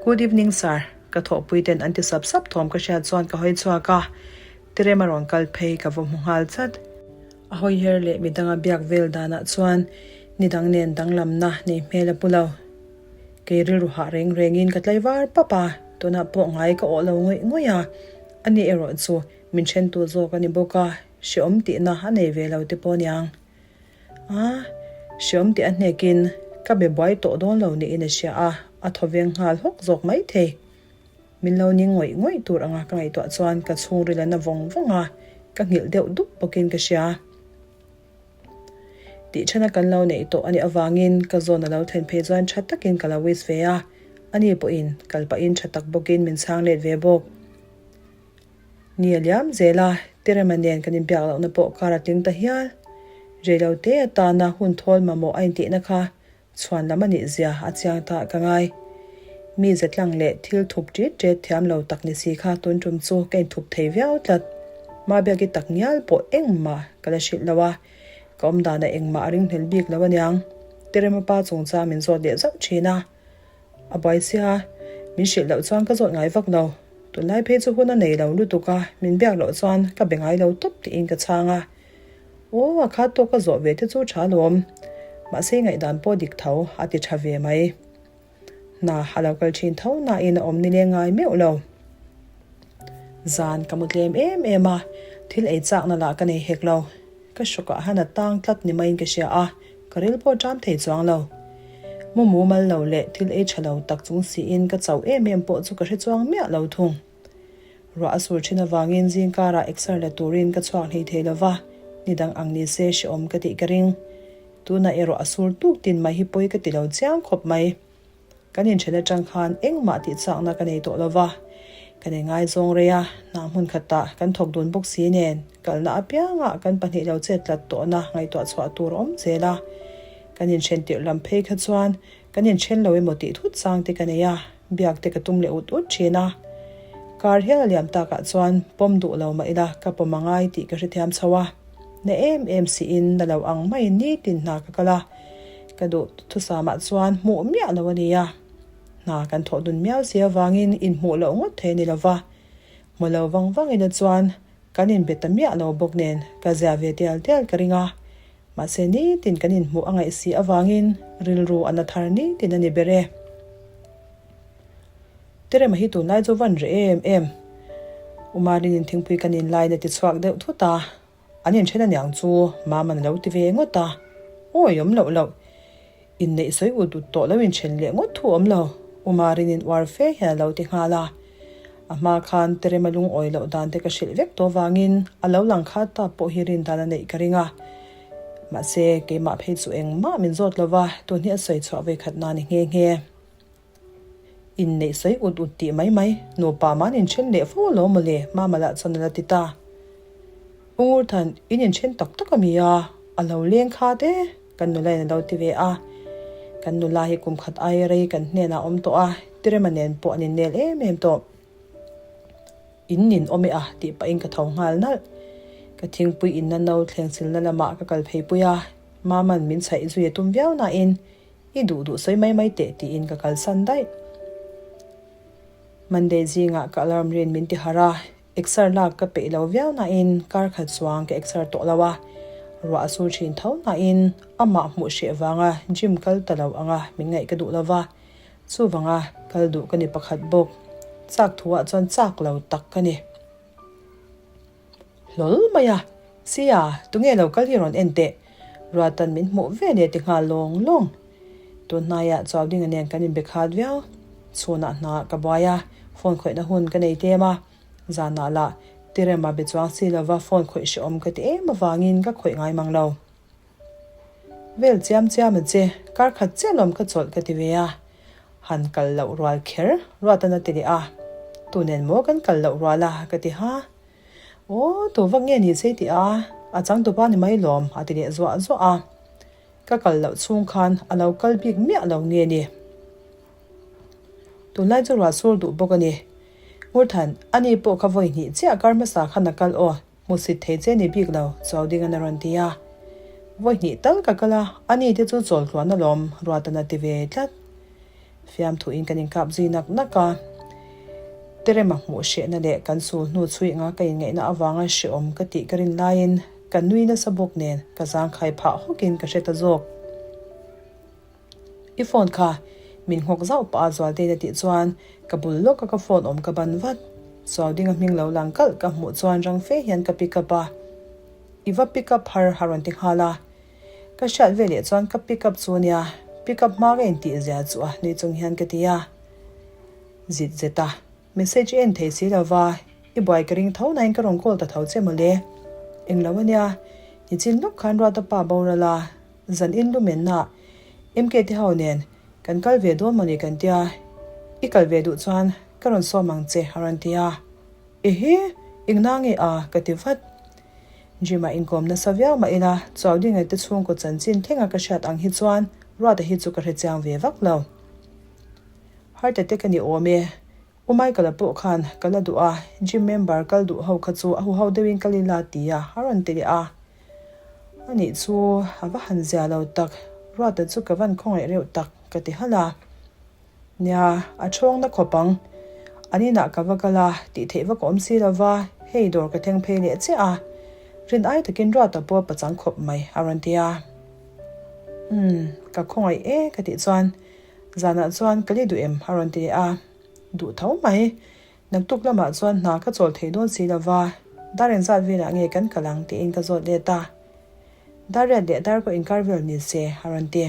Good evening sir, ka thawhpui ten an ti sap sap thawm ka hriat chuan ka hawi chhuak a, Terema rawn kal phei ka va hmu nghal chat. A hawiher leh midanga biak vel danah chuan nidang nen danglamna nei hmel a pu lo. Kei rilru hah reng rengin ka tlaivar pap a, tunah pawh ngai ka awh lo ngawih ngawih a, ani erawh chu min thentu zawk a ni bawk a, hreawm tihna a nei ve lo te pawh aniang. A, hreawm tih a hnekin ka be buai tawh dawn lo niin a hria a, a thawveng nghal hawk zawk maithei. Min lo ning ngawih ngawih tur anga ka ngaihtuah chuan ka chhungril a na vawng vawng a, ka nghilh deuh dup bawkin ka hria. Tih thana kan lo neih tawh anih avangin ka zawn a lo thlen phei chuan tha takin ka lo wish ve a, ani pawhin kal pahin tha tak bawkin min chhang let ve bawk. Ni a liam zel a, Terema nen kan inbiak lohna pawh kar a tling ta hial. Reilote atana hun thawl mamawh a intihna kha Chhuan lam a nih zia a chiang ta ka ngai. Mi zatlang leh thil thup ṭit ṭet thiam lo tak ni si kha tun ṭum chu ka inthup thei viau tlat. Mabiaki tak ngial pawh engmah ka la hrilh lo a, ka awm danah engmah a ringhlel bik lo aniang. Terema pa chungchang min zawt leh zauh ṭhin a, a buai sia, min hrilh loh chuan ka zawt ngai vak lo. Tunlai phei chu hun a nei lo lutuk a, min biak loh chuan ka be ngai lo tawp tiin ka chhang a. Aw, a khat tawk a zawh ve te chu tha lawm. Mahse ngaihdan pawh dik tho a ti tha ve mai. Hna a lo kal thin tho nain a awm nileng ngai meuh lo. Zan ka mu tlem em em a, thil ei chakna lah ka nei hek lo. Ka hrawkah han a tang tlat ni maiin ka hria a, ka ril pawh ṭam thei chuang lo. Mu mumal lo leh thil ei ṭha lo tak chung siin ka chauh em em pawh chu ka hre chuang miah lo thung. Ruah a sur ṭhin avangin zing karah exer la turin ka chhuak hlei thei lo va, ni dang ang ni se hrehawm ka tih ka ring. Tunah erawh a sur tuk tin mai hi pawi ka ti lo chiang khawp mai. Kan inṭhen aṭang khan engmah tih chakna ka nei tawh lo va, kan inngaizawng rei a, hna hmun khatah kan thawk dun bawk si nen kalna apiangah kan pahnih lo chet tlat tawhna ngaihtuah chhuah tur a awm zel a. Kan inṭhen tirh lam phei kha chuan kan inṭhen lo emaw tih thut chang te ka nei a, biak te ka tum leh ut ut ṭhin a. Kar hial a liam takah chuan pawm duh lo mah ila ka pawm a ngai tih ka hrethiam chho a. Na em em siin na lo ang maiin nitin hna ka kal a. Ka duh thusamah chuan hmuh miah lo a ni a, hna kan thawh dun miau si avangin inhmuh loh ngawt thei a ni lo va. Hmu lo vang vang ila chuan kan inbe ta miah lo bawk nen ka zia ve tial tial ka ring a, mahse nitin kan inhmuh a ngaih si avangin rilru a na thar nitin a ni ber e. Terema hi tunlai chu van reh em em. Umarinin thingpui kan inlain a ti chhuak deuh thut a. An inthen aniang chu Mama'n a lo ti ve ngawt a, Awi awm loh loh, inneih sawi ut ut tawh lo inthen leh ngawt thu awm lo, U Marinin uar fe hian a lo ti nghal a. A hma khan Terema lungawi loh dan te ka hrilh vek tawh vangin a lo lang khat ta pawh hi rin dan a neih ka ring a. Mahse, keimah phei chu engmah min zawt lo va, tun hi a sawi chhuah vawikhat na ni nghe nghe. Inneih sawi ut ut tih mai mai, nupa man inthen leh fo alawm mawle, Mama lah chuan a la ti ta. U Ngurthan, in inthen tak tak a mi a, a lo leng kha te, kan nula in a lo ti ve a. Kan nula hi kum khat aia rei kan hnenah a awm tawh a, Tirema nen pawh an innel em em tawh. In nin awm e a tih pahin ka tho nghal nalh. Ka thingpui inna no thlengsilna lamah ka kal phei pui a, Mama'n min chhaih zui a tum viau nain I duh duh sawi mai mai teh tiin ka kalsan daih. Monday zingah ka alarm rin min ti harh a, exer lak ka peih lo viau nain kar khat chuang ka exer tawh lo a, ruah a sur thin tho nain amah hmuh hreh vanga gym kal ta lo anga min ngaih ka duh lo va, chuvanga kal duh ka ni pakhat bawk. Chak thuah chuan chak lo tak ka ni. Hlawl mai a, Sia, tunge lo kal hi rawn en teh? Ruatan min hmuh ve leh ti nghal lawng lawng. Tun hnaiah Chaudinga nen kan inbe khat viau. Chhunah hna ka buai a, phone khawihna hun ka nei tlem a. Zanah lah Tirema be chuang si lova phone khawih hrehawm ka ti em avangin ka khawih ngai mang lo. Vel chiam chiam a che, kar khat chiah lawm ka chawlh ka ti ve a. Han kal loh rual kher Ruatan a ti leh a. Tu nen maw kan kal loh rual a ka ti ha. Aw, tu vak nge ni che ti a, a changtupa ni mai lawm a ti leh zuah zuah a. Ka kal loh chhung khan a lo kal bik miah lo nge ni. Tunlai chu ruah sur duh bawk a ni. Ngurthan, ani pawh kha vawi hnih chiah kar hmasa khan a kal aw. Hmusit thei che ni bik lo, Chaudingan a rawn ti a. Vawi hnih tal ka kal a, ani te chu chawl tluan alawm, Ruatan a ti ve tlat. Fiamthuin kan inkap zui nak nak a. Terema hmuh hrehna leh kan sul hnu chhui anga ka inngaihna avanga hrehawm ka tih ka rin laiin ka nui nasa bawk nen ka zangkhai phah hawkin ka hre ta zawk. I phone kha min nghawk zauh pah a Zualtein a tih chuan ka bul lawk a ka phone awm ka ban vat. Chuaudinga hming lo lang kalh ka hmuh chuan rang fe hian ka pick up a. I va pick up har a rawn ti nghal a. Ka hriat ve leh chuan ka pick up chu nia, pick up hma ka intih zia chu a nui chung hian ka ti a. Zit zet a, message i en thei si lo va, i buai ka ring tho nain ka rawn call ta tho che mawle. Englo ania, nichin lawk khan Ruata pa boral a. Zan in lumenna MK te ho nen kan kal ve dawn mawni kan tia, i kal ve duh chuan ka rawn sawm ang che a rawn ti a. Ehe, engna nge a? ka ti vat. Gym ah inkawm nasa viau mah ila Chaudinga te chhungkaw chanchin thlenga ka hriat ang hi chuan Ruata hi chu ka hre chiang ve vak lo. Heart attack a ni awm e, U Michael-a pawh khan ka la duh a, gym member kal duh ho kha chu a huho deuhin kal ila ti a, a rawn ti leh a. Anih chu a va han zia lo tak, Ruata chu ka van khawngaih reuh tak ka ti halh a. Nia, a ṭhawng na khawp ang. An inah ka va kal a, tih theih vak a awm si lo va, hei dawr ka thleng phei leh chiah a. Rin ai takin Ruata pawh a pachang khawp mai a rawn ti a. Umm, ka khawngaih e ka tih chuan zanah chuan ka li duh em a rawn ti leh a, duh tho mai. Naktuk lamah chuan hna ka chawl thei dawn si lova, dar engzat velah nge kan kal ang tiin ka zawt let a. Dar riat leh dar pawh inkar vel ni se a rawn ti.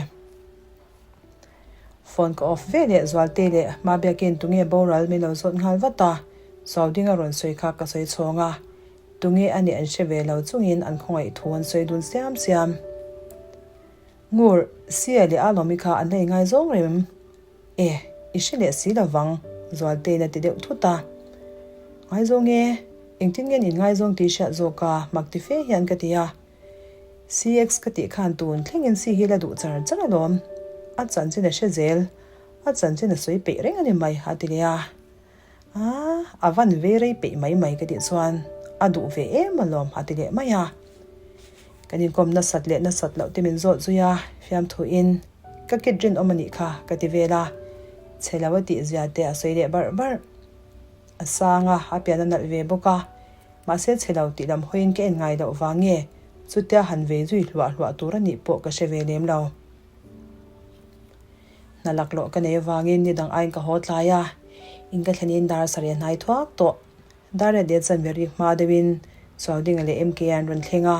Phone ka off ve leh Zualte leh Mabiakin tunge boral min lo zawt nghal vat a, Saudinga rawn sawi kha ka sawi chhawng a, tunge a nih an hre ve lo chungin an khawngaih thu an sawi dun siam siam. Ngur, Sia leh Alawmi kha an la ingaizawng rem e, i hre leh si lo vang, Zualtein a ti deuh thut a. Ngaizawng e, engtin nge an inngaizawng tih hriat zawk a, mak ti fe hian ka ti a. CX ka tih khan tun thlengin si hi la duh char char alawm. A chanchin a hre zel, a chanchin a sawi peih reng a ni mai a ti leh a. Aaa, a van ve rei peih mai mai ka tih chuan a duh ve em alawm a ti leh mai a. Kan inkawm nasat leh nasat loh te min zawt zui a, fiamthuin ka kit rinawm a nih kha ka ti vel a, chhe lo a tih zia te a sawi leh barh barh. A sang a, a pian a nalh ve bawk a. Mahse chhe lo tih lam hawiin ka en ngai loh vang nge chutia han vei zui hluah hluah tur a nih pawh ka hre ve lem lo. Hna laklawh ka nei avangin ni dang aiin ka haw tlai a, in ka thlenin dar sarih a hnai thuak tawh. Dar leh det chuan Mary hma deuhin Chuaudinga leh MK an rawn thleng a,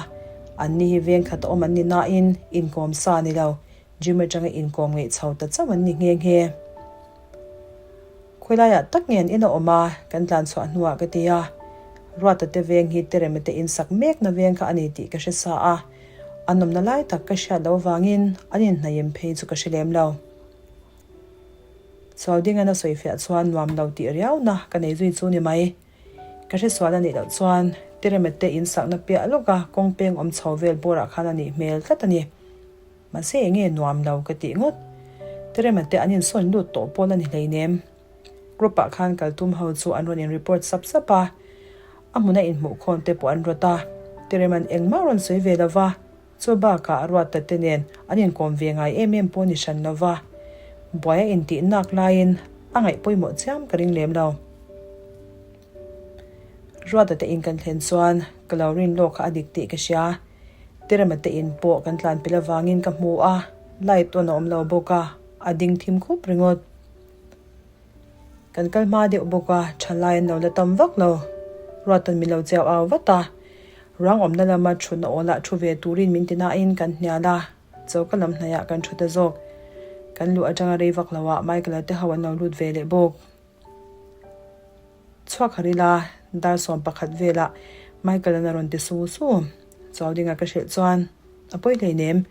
an ni hi veng khat a awm an ni nain inkawm sa a ni lo, gym atanga inkawm ngeih chho ta chauh an ni nghe nghe. Khawilaiah tak nge an in a awm a, kan tlan chhuah hnuah ka ti a. Ruata te veng hi Terema te insak mekna veng kha a ni tih ka hre sa a, an awmna lai tak ka hriat loh avangin an inhnaim phei chu ka hre lem lo. Chuaudingan a sawifiah chuan nuam lo tih riauna ka nei zui chu ni mai. Ka hresual a nih loh chuan Terema te insakna piah lawka kawng peng awm chho vel bawrah khan a nih hmel tlat a ni. Mahse enge nuam lo ka tih ngawt. Terema te an insawn lut tawh pawl a ni hleinem. Group ah khan kal tum ho chu an rawn in report sap sap a. A hmuna inhmuhkhawn te pawh an rawt a. Terema'n engmah rawn sawi ve lova, chu bakah Ruata te nen an inkawm ve ngai em em pawh ni hran lova. Buai a intih nak laiin a ngaih pawimawh chiam ka ring lem lo. Ruata te in kan thlen chuan ka lo rin lawk kha a dik tih ka hria. Terema te in pawh kan tlan pel avangin ka hmu a, light on a awm lo bawk a, a ding thim khup ringawt. Kan kal hma deuh bawk a, thalai an lo la tam vak lo. Ruata'n min lo chiau au vat a, ruang awmna lama thutna awlah thu ve turin min ti nain kan hnial a, choka lam hnaiah kan thu ta zawk. Kan luh atanga rei vak loah Michael-a te ho an lo lut ve leh bawk. Chhuak har ila, dar 11 velah Michael-a'n a rawn ti su su. Chuaudinga ka hrilh chuan, A pawi hleinem,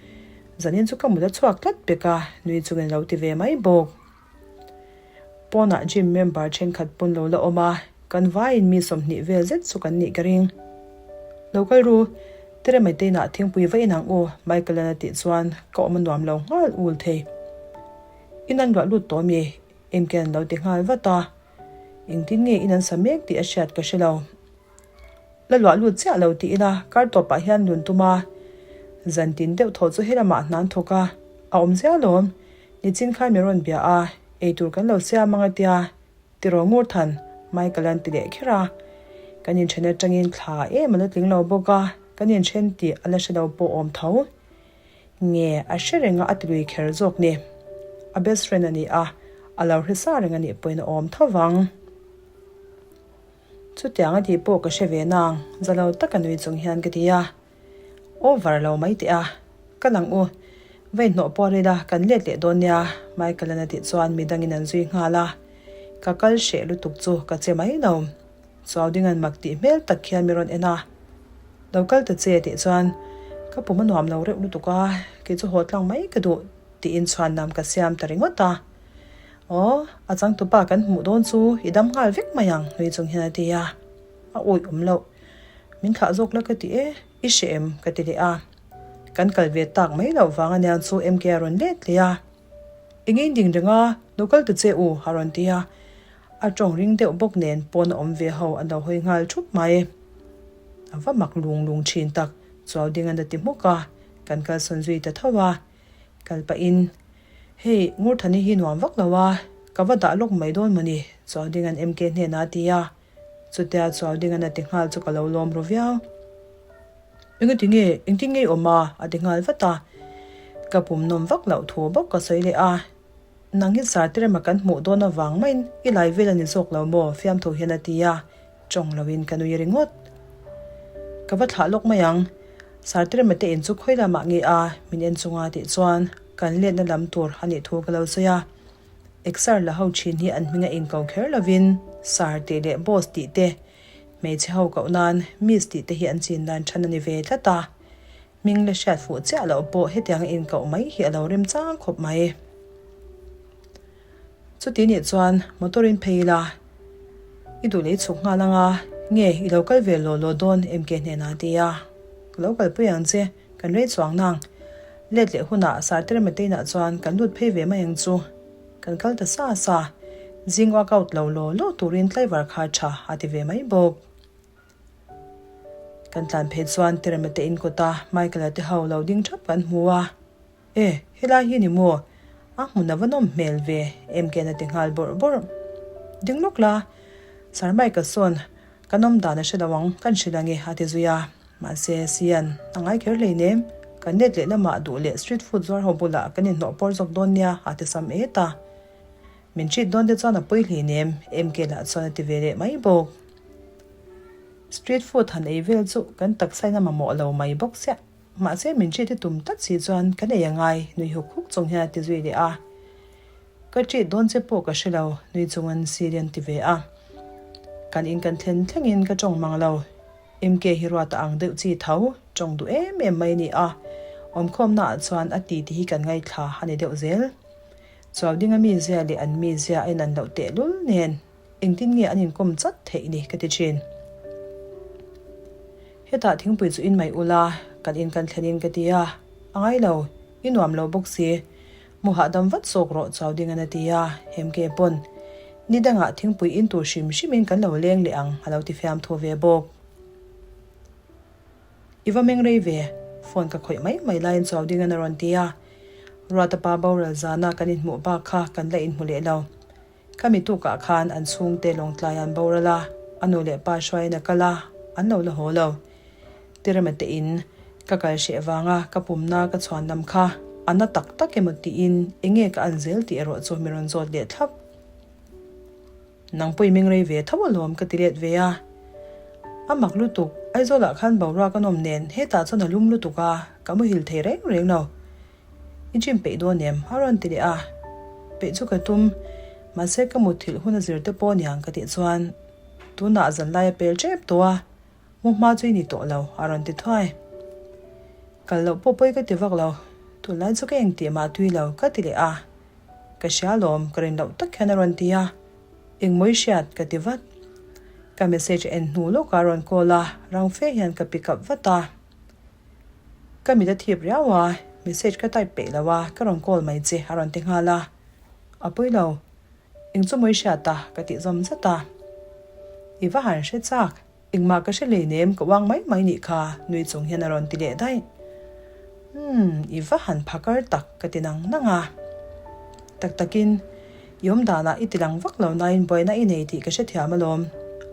zanin chu ka mut a chhuak tlat pek a, nui chungin a lo ti ve mai bawk. Pawnah gym member thenkhat pawn lo la awm a, kan vaiin mi 20 vel zet chu kan nih ka ring. Lo kal ru, Teremaiteinah thingpui va inang u, Michael-a'n a tih chuan ka awm a nuam lo nghal ul thei. In an ruah lut tawh mi? Engke an lo ti nghal vat a, engtin nge in an sa mek tih a hriat ka hre lo. La luah lut chiah lo ti ila kar tawpah hian lun tum a, zan tin deuh thaw chu helamah hna an thawk a, a awm zia alawm. Nichin khan min rawn bia a, eitur kan lo siam ang a tia, tiraw ngur than, Michael an ti leh kher a. Kan inthen atangin thla em a la tling lo bawk a, kan inthen tih a la hre lo pawh awm tho. Nge a hre reng a a tilui kher zawk ni. A best friend a ni a, a lo hre sa reng a nih pawhin a awm tho vang. Chutiang a tih pawh ka hre ve nang, za lo taka nui chung hian ka ti a. Over lo mai teh a, ka lang u, va inhnawh puar ila kan let leh dawn nia, Michael-an a tih chuan midangin an zui nghal a. Ka kal hreh lutuk chu ka che mai lo. Chuaudinga'n mak tih hmel tak hian mi rawn en a, Lo kal ta che tih chuan ka pum a nuam lo reuh lutuk a, kei chu haw tlang mai ka duh tiin chhuan lam ka siam ta ringawt a. Aw, a changtupa kan hmuh dawn chu i dam nghal vek mai ang nui chung hian a ti a, a awih awm loh. Min thlah zawk la ka ti e, i hre em? ka ti leh a. Kan kal ve tak mai loh vang aniang chu MK a rawn let leh a. Eng in ding reng a, lo kal ta che u a rawn ti a. A tawng ring deuh bawk nen pawn a awm ve ho an lo hawi nghal thup mai. A va mak lung lung thin tak, chuau ding an la ti hmuk a, kan kalsawn zui ta tho a. Kal pahin, Hei, Ngurthani hi nuam vak lo a, ka va dah lawk mai dawn mawni, chuau ding an MK hnenah a ti a. Chutia chuau ding an a ti nghal chu ka lo lawm ru viau. Engati nge, engtin nge i awm a? a ti nghal vat a. Ka pum nawm vak loh thu bawk ka sawi leh a. Nang hi Sartirema kan hmuh dawn avang maiin i lai vel a ni zawk lo maw? Fiamthu hian a ti a, tawng loin ka nui ringawt. Ka va thlah lawk mai ang. Sartirema te in chu khawi lamah nge a? Min en chunga tih chuan kan letna lam tur a nih thu ka lo sawi a. Exer la ho thin hi an hminga inko kher lovin Sar tih leh Boss tih te, hmeichhe ho koh nan Miss tih te hi an chin dan than a ni ve tlat a. Hming la hriat fuh chiah loh pawh hetianga inkoh mai hi a lo rem chang khawp mai. Chuti nih chuan motor in phei ila i duh leh i chhuk nghal anga nge i lo kal ve law law dawn MK hnenah a ti a. Ka lo kalpui ang che, kan rei chuang nang. Let leh hunah Sarterema te inah chuan kan lut phei ve mai ang chu. Kan kal ta sa sa. Zing workout lo law law turin tlaivar kha tha a ti ve mai bawk. Kan tlan phei chuan Terema te in kawta Michael-a te ho lo ding thap kan hmu a, E, helai hi ni maw? A hmun a va nawm hmel ve, MK-in a ti nghal bawrh bawrh. Ding lawk la, Sir Mike-a sawn ka nawm dan a hre lo ang, kan hrilh ange a ti zui a. Mahse, Sian, a ngai kher hleinem, kan let leh lamah duh leh street food zuar ho bulah kan inhnawh pawr zawk dawn nia a ti sam et a. Min treat dawn te chuan a pawi hleinem, MK lah chuan a ti ve leh mai bawk. Street food han ei vel chu kan taksain a mamawh lo mai bawk chiah. Mahse min treat i tum tlat si chuan kan ei angai nui huk huk chung hian a ti zui leh a. Ka treat dawn che pawh ka hre lo nui chungin Siri an ti ve a. Kan in kan thlen thlengin ka tawng mang lo. MK hi ruat a ang deuh chi tho, tawng duh em em mai a ni a. Awmkhawmna ah chuan a ti ti hi kan ngaithla a ni deuh zel. Chuaudinga mizia leh an mizia a inan loh tehlul nen. Engtin nge an inkawm chat theih ni ka ti thin. Hetah thingpui chu in mai ula, kan in kan thlen in ka ti a, a ngai lo, i nuam lo bawk si. Mu hahdam vat zawk rawh chau ding an a ti a, Hemke pawn ni dangah thingpui in tur hrim hrim in kan lo leng leh ang a lo ti fiam thu ve bawk. I va meng rei ve, phone ka khawih mai mai laiin chau ding an a rawn ti a, Ruata pa boral zana kan inhmuh bak kha kan la inhmu leh lo. Ka mi tukah khan an chhungte Lawngtlai an boral a, a nu leh pa hruaiin a kal a, an lo la haw lo. Tirema te in ka kal hreh vanga ka pumna ka chhuan lam kha a na tak tak emaw tiin enge ka an zel tih erawh chu mi rawn zawt leh thlap. Nang pawh i meng rei ve tho alawm ka ti let ve a. A mak lutuk, Aizawlah khan boruak a nawm nen hetah chuan a lum lutuk a, ka muhil thei reng reng lo. I gym peih dawn em? A rawn ti leh a. Peih chu ka tum, mahse ka mutthilh hun a zir te pawh niang ka tih chuan tunah zanlai a pel tep tawh a, mu hma chu i ni tawh lo a rawn ti thuai. Kal loh pawh pawi ka ti vak lo, tunlai chu ka engtih mah tui lo ka ti leh a. Ka hria lawm ka rin loh tak hian a rawn ti a, engmaw i hriat ka ti vat. Ka message en hnu lawkah a rawn call a, rang fe hian ka pick up vat a. Ka mit a thip riau a, message ka type peih lo a, ka rawn call mai che a rawn ti nghal a. A pawi lo, eng chu maw i hriat a? ka tih zawm zat a. I va han hre chak, engmah ka hre hleinem ka uang mai mai nih kha nui chung hian a rawn ti leh daih. Umm, i va han phakar tak ka ti nang nang a. Tak takin, i awm danah i ti lang vak lo nain buaina i nei tih ka hrethiam alawm.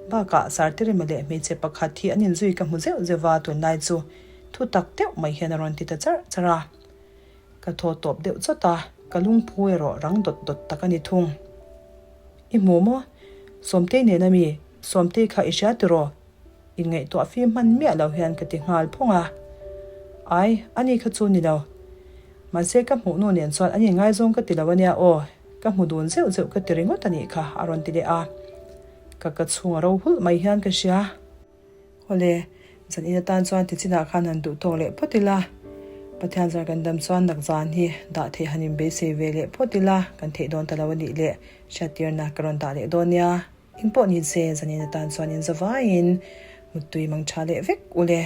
Bakah Sartirima leh hmeichhe pakhat hi an inzui ka hmu zeuh zeuh va tunlai chu thu tak deuh mai hian a rawn ti ta charh charh a. Ka thaw tawp deuh chawt a, ka lungphu erawh rang dawt dawt tak a ni thung. I hmu maw? Sawmtei nen a mi? Sawmtei kha i hria tiraw? Inngaihtuah fim hman miah lo hian ka ti nghal phawng a. Ai, ani kha chu ni lo. Mahse ka hmuh nu nen chuan an inngaizawng ka ti lo ania aw, ka hmu dun zeuh zeuh ka ti ringawt a nih kha a rawn ti leh a. Ka ka chhung a ro hulh mai hian ka hria. Awle, zan in atan chuan ti chinah khan han duh tawk leh phawt ila. Pathian zar kan dam chuan nak zan hi dah theih han inbeisei ve leh phawt ila, kan theih dawn ta lo a nih leh hriattirna ka rawn dah leh dawn nia. Engpawh ni se, zanin atan chuan in zavaiin muttui mang tha leh vek u le.